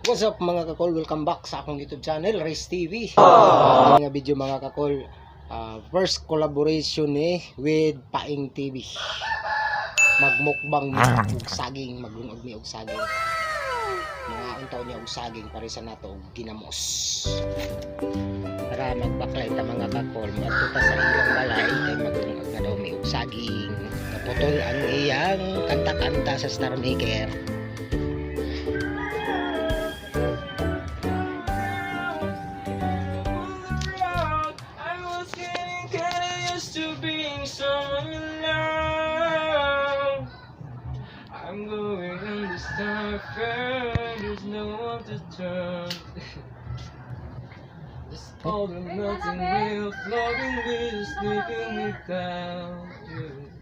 What's up, mga kakol? Welcome back sa akong YouTube channel, Race TV. Nga video, mga kakol, first collaboration ni with Paing TV. Magmukbang mi og saging, maglungag mi og saging. Mga untaw niya og saging pare sa nato og ginamos. Tara, magbaklay ta, mga kakol, moadto ta sa ilang balay kay maglungag na daw mi og saging. Kaputol ang iyang kanta-kanta sa Star Maker. I was getting kinda used to being someone you love. I'm going on this time, there's no one to turn. This all the melting wheel, floating wheels, sleeping without you.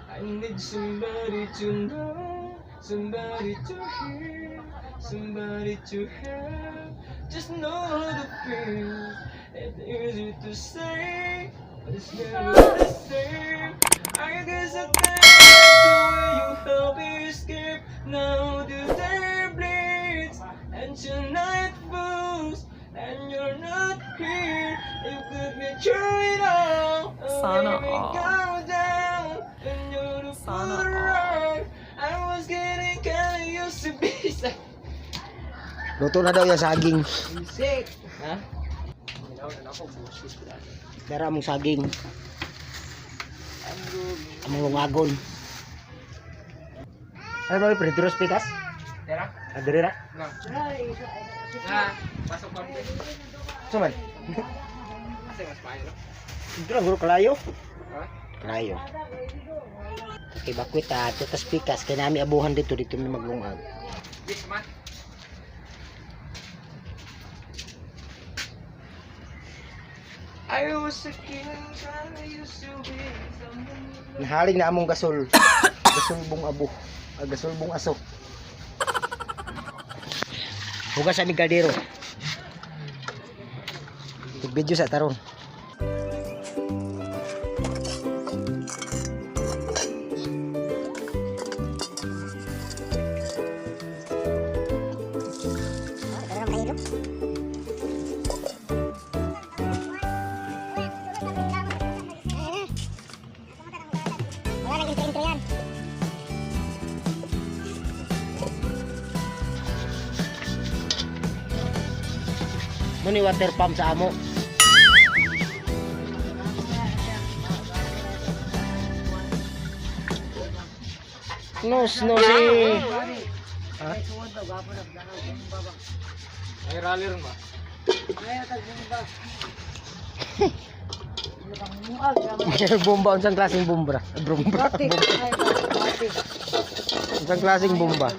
I need somebody to know, somebody to hear, somebody to have. Just know how to feel. It's easy to say, but it's never the same. I guess I can't the way you help me escape. Now the day bleeds and tonight falls, and you're not here. You could be through it all. Sana Let me all. go down, and you're the Sana full all. rock. I was getting kinda used to be so. Luto na daw yung saging. Sick. Ha? Dara mong saging. Among lungagon. Ano ba Pedro Pikas? Tera? Adere ra. No. Na, pasok pa mo. Suman. Kasi mas maayo, no? Dito lang guro kalayo. Ha? Kalayo. Okay, bakwit ta, tas pikas kay nami abuhan dito dito mi maglungag. This man. I was a king, I used to be someone you love. Nahaling na among gasol. Gasulbong abo. Ah, gasulbong aso. Hugas sa aming kaldero. Video sa taron. Wala nang intro-intro yan. Muni water pump sa amo. No, no si. Ha? Ay, rally rin ba? Bomba, unsang klaseng bomba? Bomba. Unsang klaseng bomba?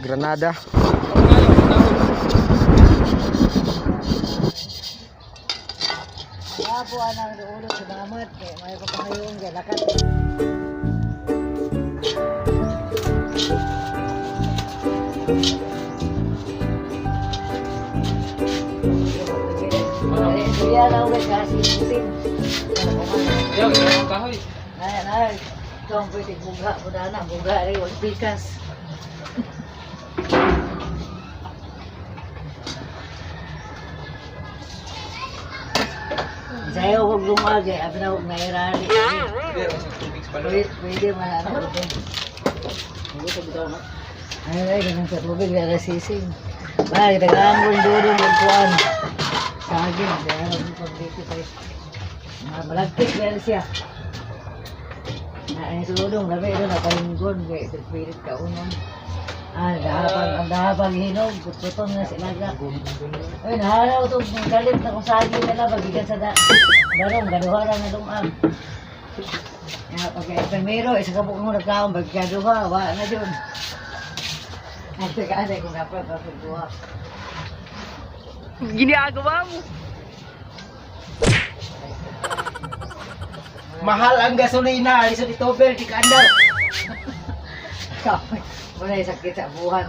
Granada. Apo anang ulo si Mamat kay may papangayon kay lakat. Kuya na ako kasi putin. Ayaw, ayaw ang kahoy. Ay, ay, ito ang pwede buga, buga na, buga rin, wag pikas. Sayo huwag lumagi, abi na huwag nairali. Hindi, mas tubig sa Pwede, pwede man ano. Ay, ay, ganun sa tubig, nagasising. Ay, tagaan ko yung dudong yung kuwan. Saging, kaya ano pag dito tayo. Mga malagkit, meron siya. Na, ay, sulong, labi, ito, napalinggon, kaya ito, pilit ka unon. Ah, dahapag, ang dahapag hinog, putputong na sila. Ay, naharaw ito, galit na kung saging na lang, bagikan sa da. Darong, gaduhara na lumang. Ya, pag enfermero, isa ka po kung nagkaon, bagkaduha, wa na yun. Ay, teka, ate, kung dapat, pagduha. Ginagawa mo. Mahal ang gasolina, lisod itobel, di ka andar. Wala yung sakit sa buhan.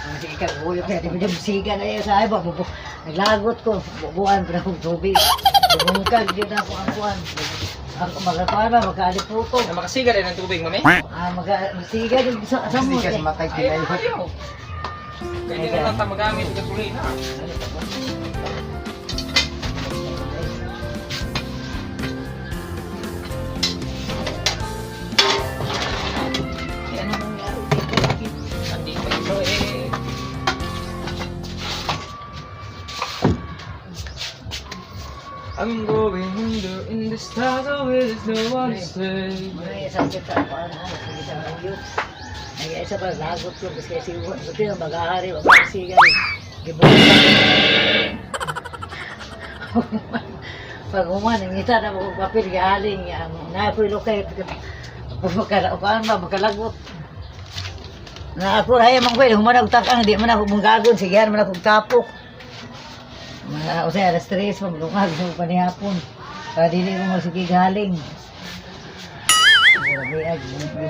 Ang sige ka, buhay ka, di ba dyan, siga na yun sa iba, bubu, naglagot ko, bubuan, pero akong tubig. Bumungkag, yun ako ang buwan. Ang magkakuan ba, magkaaliputo. Na makasiga rin ang tubig, mami? Ah, magka, masiga, yun sa mo. Kasi ka sa matay Ayaw, kinayo. ayaw. Kaya di na lang ta magamit gasolina. Ano nangyari dito? Andito ito eh. I'm going under in the stars with no one to say. Mga sakit sa kuan ha, sakit sa uyot. Ay isa pa lagot ko kasi si buti na magahari magsiga. Gibuhat. Pag human ngita na mo papel gihaling ya na po lokay makala kuan ba makalagot. Na ako ay mang kwel human og takang di man ako munggagon sigihan man ako tapok. Mga usay alas 3 maglungag sa panihapon. Para dili ko magsige galing. Grabe, ay,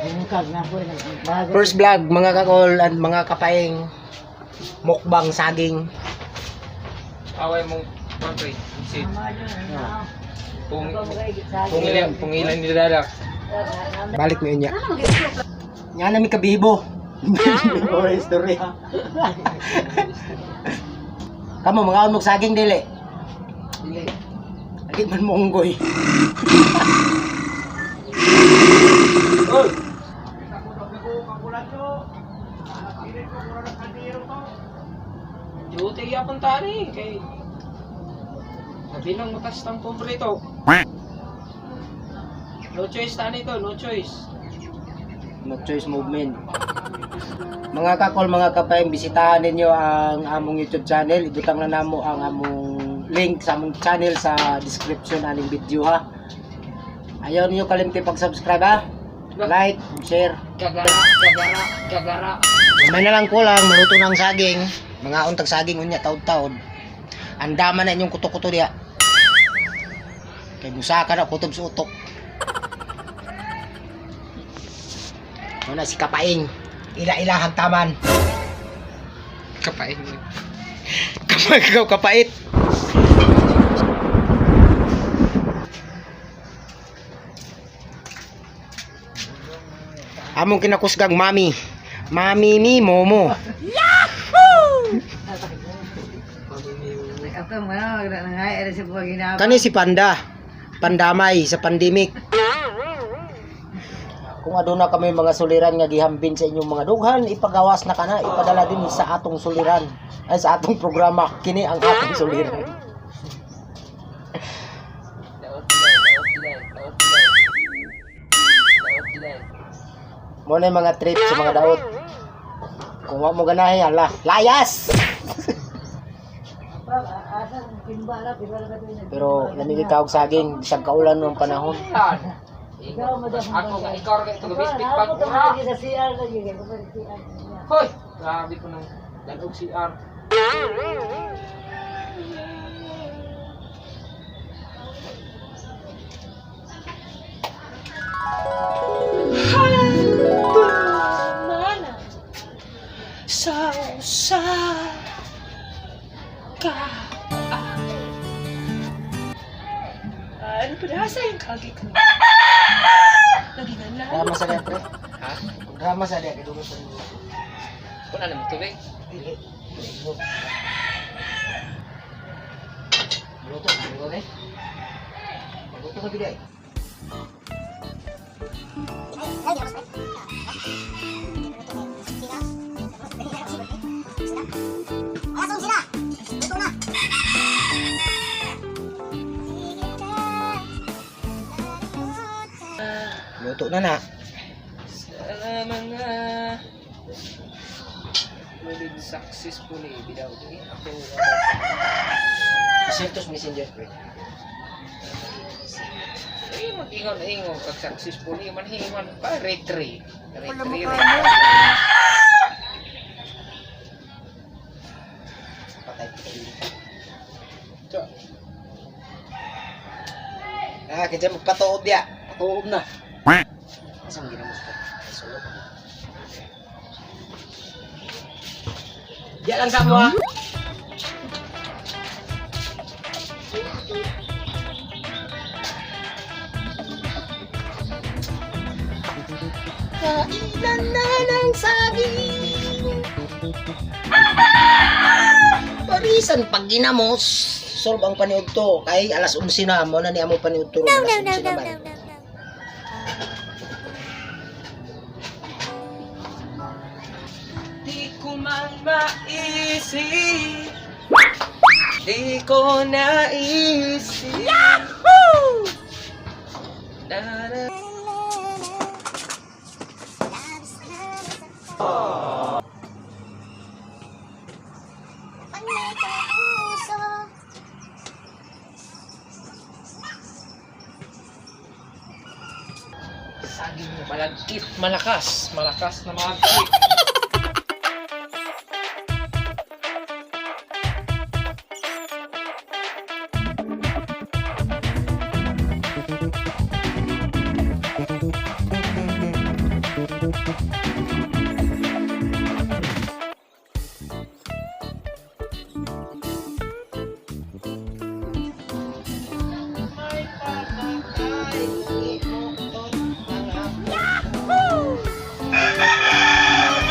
gibungkag na ako. Nagbago. First vlog, mga kakol and mga kapaing, mukbang saging. Away mong pantry. Sit. Tama yun, ano? Pung Ako magigit sa akin. pungilan, pungilan ni Dadak. Balik mo yun niya. Nga na mi kabibo. Oy, story ha. Kamo mga og saging dili. Dili. Adi man mo unggoy. Oy. Duty yapon tani kay Sabi nang matas tang pobre to. No choice tani to, no choice. No choice movement. Mga kakol, mga kapaing, bisitahan ninyo ang among YouTube channel. Ibutang na namo ang among link sa among channel sa description aning video ha. Ayaw ninyo kalimti pag-subscribe ha. Like, share. Gagara, gagara, gagara. May na lang kulang, maluto ng saging. Mga untag saging unya taod-taod. Andama na inyong kuto-kuto diya. Kay musaka na kutob sa utok. Muna si Kapaing. Ila-ilahang taman. Kapain mo. Kapag ikaw kapait. Among kinakusgang mami. Mami mi momo. Ako mga nangay sa buwag hinabang. Kani si Panda. Pandamay sa pandemic. Kung aduna kami mga suliran nga gihambin sa inyong mga dughan, ipagawas na kana, ipadala din sa atong suliran. Ay sa atong programa, kini ang atong suliran. Daot dilay, daot dilay, daot dilay. Daot dilay. Mo na yung mga trip sa mga daot. Kung wa mo ganahi, hala, layas! Pero lamig ikaw og saging, bisag kaulan ng panahon. Yan. Ikaw, madam. Ako nga ikaw ra kay tugabisbit pag ura. Sa CR na yun. CR. Hoy, grabe ko nang danog CR. Drama sa diya, pre. Ha? Drama sa diya, kay dugo sa inyo. Wala na mo tubig. Dili. Maluto, maluto eh. Maluto ka bigay. Luto na na. Sa mga uploaded successfully without ako. Isentos messenger pre. Eh, mag-ingon na ingon pag successfully man hingon pa retry. Retry. Patay patay. So. Ah, kinsa magpatuob diya. Patuob na. Asa man ginamos ko? Ay, sulo pa. Diya lang sa mo ha. Kainan na ng saging. Bisan pag ginamos, solve ang paniudto kay alas 11 na mo na ni amo paniudto ron, No, alas no, no, 11 no, naman. no, no, no. Di ko man maisip, di ko naisip. Yahoo! Na, na. Saging malagkit, malakas, malakas na malagkit.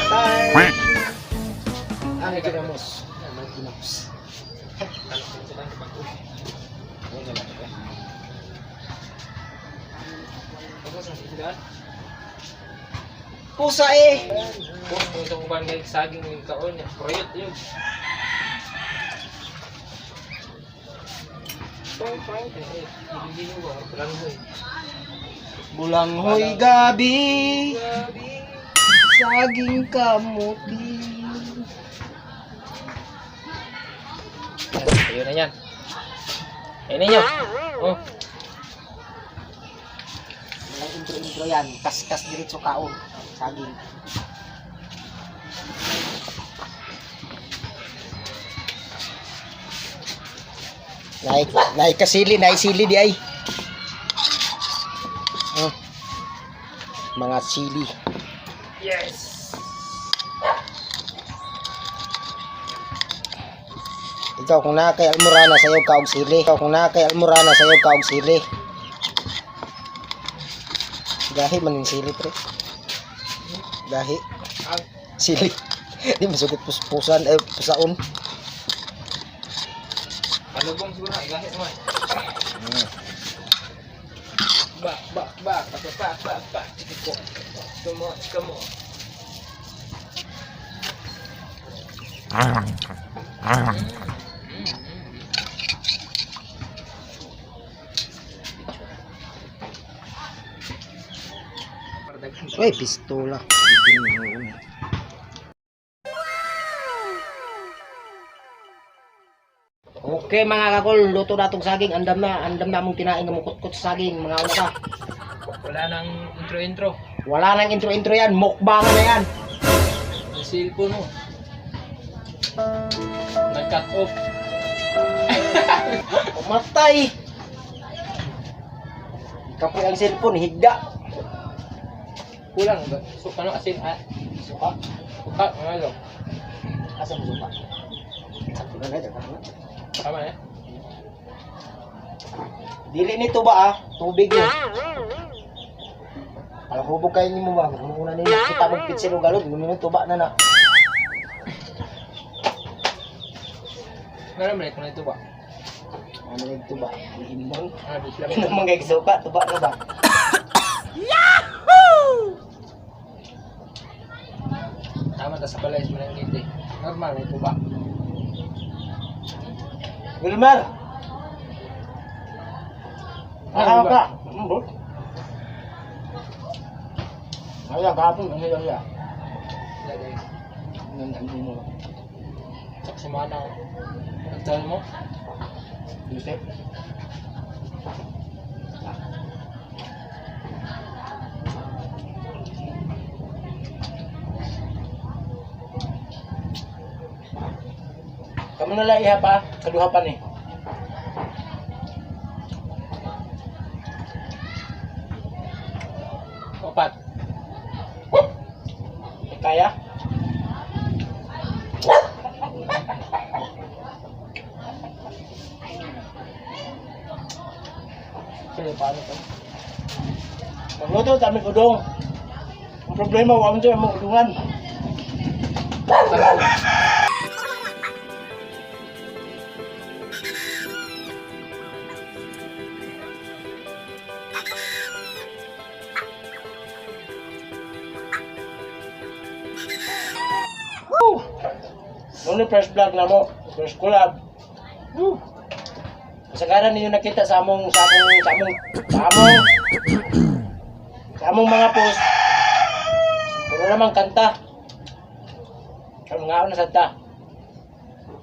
Tay. Ang ginamos. Ang ginamos. Pusa eh. Kung itong uban ngay saging yung kaon niya, proyot yun. Bulanghoy gabi, saging kamuti. Ayun na yan. Ayun na yun. Oh, Walang intro-intro yan. Kaskas diretso kaon. Saging. Naik, naik kasili, naik sili di ay. Oh. Mga sili. Yes! Ikaw kung naa kay Almorana sayo ka og sili. Ikaw kung naa kay Almorana sayo ka og sili. Gahi man yung sili pre. Gahi. Ang Sili. Di masugot puspusan eh pusaon. palubong siguro na, igahit mo. Ba, ba, ba, ba, ba, ba, ba, chika ko. Come on, come on. Uy, pistola. Bigyan mo yun. Okay mga kakol, luto na itong saging. Andam na mong tinaing nga mukutkot sa saging. Mga una ka. Wala nang intro-intro. Wala nang intro-intro yan, mukbangan na yan. Yung cellphone mo. Nag-cut off. Umatay! Kapoy ang cellphone, higda. Kulang ba? So, ano asin? Ah, Suka? suka, ano? Asa mo suka? Sakto na na, dapat na. Tama eh. Dili nito ba ah? Tubig yun. Palahubog kayo nimo ba? Muna nila kita mong pitsil o galon, muna tuba na na. Meron ba kung ito ba? Ano yung tuba? Imbang. Ah, di sila. Ano mga suka? Tuba na ba? Tama ta sa balay sa Malangite. Normal ito ba? Wilmar! Ano Ano ba? ka? Ano ba? Ay, gapon. Ano yun? Wala guys. Ano mo? Sa sumana ako. Nagtawal mo? Yusef? Kamu na lang iha pa, kaduha pa ni. Opat. Eh, Kaya? Sige, paano to? Magluto sa aming udong. Ang problema, wala mo among udungan. Tanaw. Only first vlog na mo, first collab. Woo! Kasagaran ninyo nakita sa among sa among sa among sa among sa among mga post. Puro namang kanta. Karon nga na sad ta.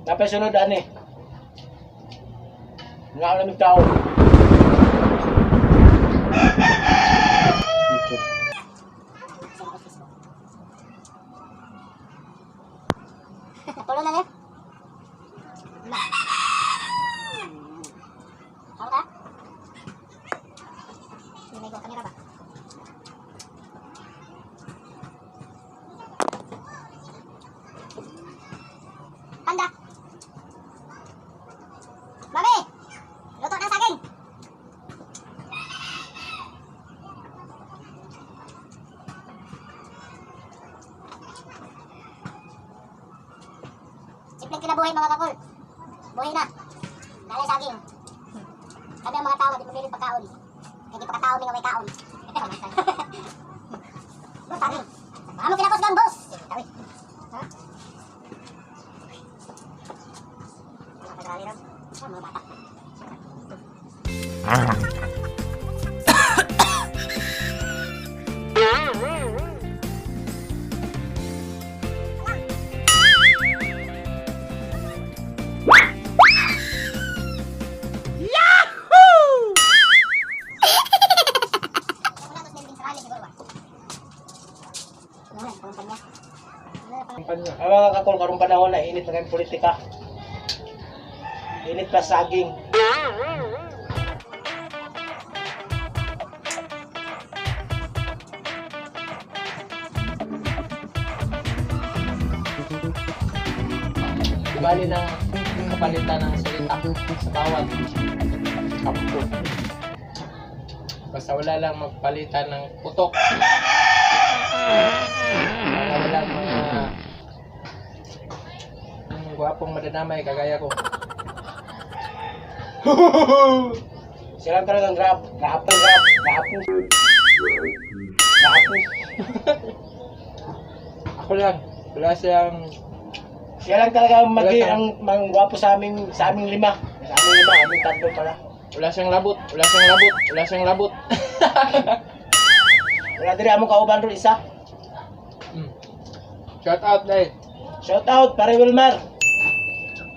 Napay sunod ani. Nga na mig tao. Dito. Tulo na eh. Na. Ako ka? Hindi may kamera ba? Panda. Mami! Luto ng saging! Simpleng kinabuhay mga kakol. Buhay na. Dali saging. Kami ang mga tao, di pumili pagkaon. Kaya di pagkatao, may may kaon. Boss, saging. Amo kinakos gang, boss! Tawi. Ha? Mga pagrali ron. Ah, mga bata. Wala to sa sarali siguro ba? Wala, kumpanya. Kampanya. Ang mga kakol, karong panahon na init na kayong politika. Init pa saging. Bali ng kapalitan ng salita sa bawat kampo. Basta wala lang magpalitan ng putok. Wala wala mga ang gwapong madadamay kagaya ko. Sila lang talagang grab, grapo, grab, grapo. Grapo. Ako lang. Wala siyang Siya lang talaga ang mag Wala ang mang gwapo sa aming lima. Sa aming lima, aming tatlo pala. Wala siyang labot, wala siyang labot, wala siyang labot. Wala diri among kauban ron isa. Shout out dai. Shout out pare Wilmar.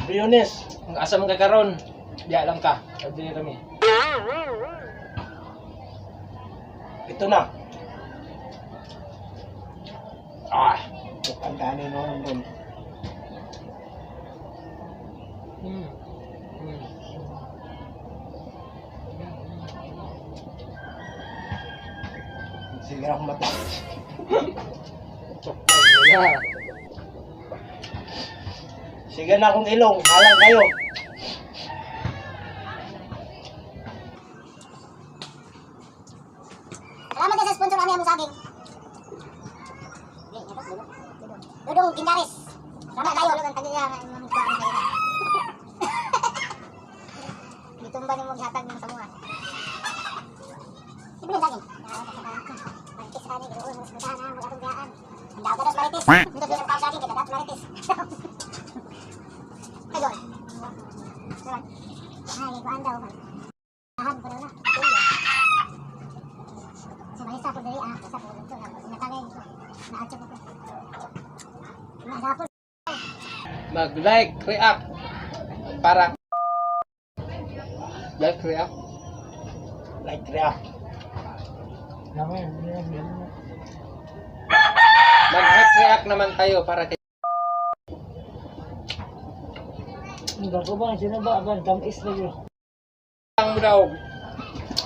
Briones. Kung asa man ka karon, diya lang ka. Sabi kami. Ito na. Ah. Ang dami no ron. Sige akong mata. Wala. Sige na akong ilong, halang kayo. Salamat din sa sponsor namin among saging. Dudong Gindaris. Salamat kayo. Ang tagiya nga imong kuan sa ila. Gitumba nimo gihatag nimo sa mga. Simple saging. Marites ra ni giroon mo sa na mo atong biyaan. Ang daw dados marites. Dito sa saging kay dados marites. Ayon. Ay, kuan daw. Ahad pa daw na. Sa Marisa po diri ah, sa po dito na natangay ko. Naadto ko. Nasa Mag-like, react. Para like, react. Like react. Mag-like, react naman tayo para kay Ang ba sino ba aban tamis na yun. Ang mo daw.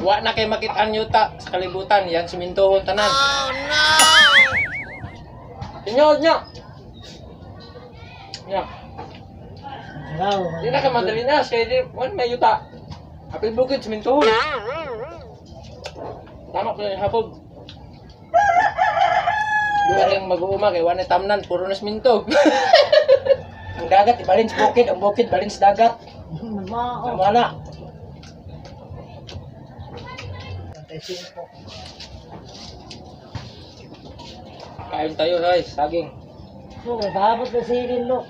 Wa na kay makit-an yuta sa kalibutan, yan simintohon tanan. Oh no. Inyo, inyo. Nya. Wow. Di na ka madali na, kay di wan may yuta. Apil bukid simintohon. Tama ko yung hapog. Di lang mag-uuma kay wa na tamnan, puro na siminto. Ang dagat ibalin sa bukid, ang bukid balin sa dagat. Mao. Tama na. Kain tayo guys, saging. So, pahabot na silin lo.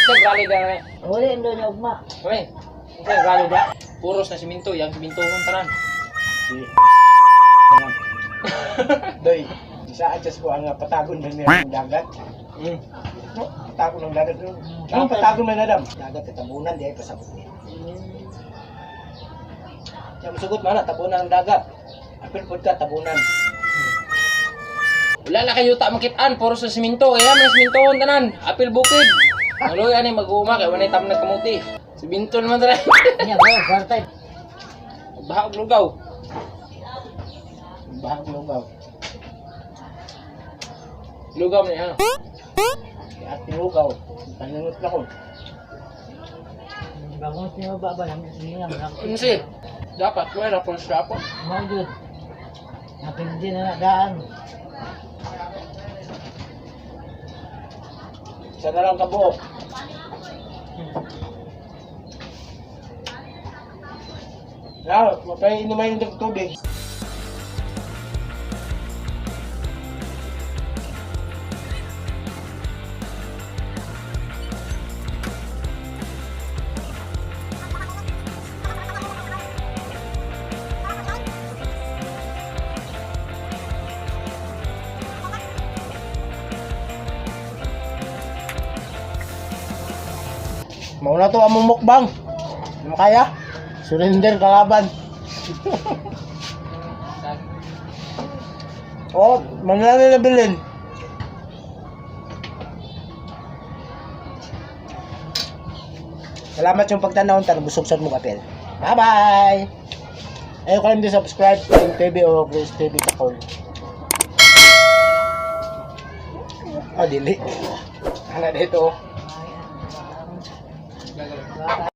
Nag-rally da na. Uli ang doon niya ugma. Kami. Nag-rally da. Puros na siminto, yang siminto kong tanan. Si Doy, sa adjust ko ang patagon na niya ng dagat. No, patagon ng dagat. No? Ang patagon man nadam. Dagat ay tabunan di ay pasabot niya. Kaya musugot man na tabunan ang dagat. Apil pud ka tabunan. Wala na kayo ta makitaan, puros na siminto. Kaya may siminto kong tanan. Apil bukid. Ang luya ni mag-uuma kay wala tam nagkamuti. Siminto naman tanan. Niya bro, kwarta. Baha og lugaw. Bahag lugaw. Lugaw man niya. At lugaw. Paningot na ko. Bangon niyo ba ba lang niya man. Unsi? Dapat wala pong strapo. Mao jud. Napindi na na daan. Isa na lang kabuok. Now, mapainumayin ng tubig. Mauna to among mukbang. Ano kaya? Surrender kalaban. Oh, manlala na bilin. Salamat yung pagtanaw, tanong busog sa mo kapel. Bye-bye! Ayaw ko lang din subscribe to TV o Grace TV Kakol. Oh, dili. Hala dito. Bye.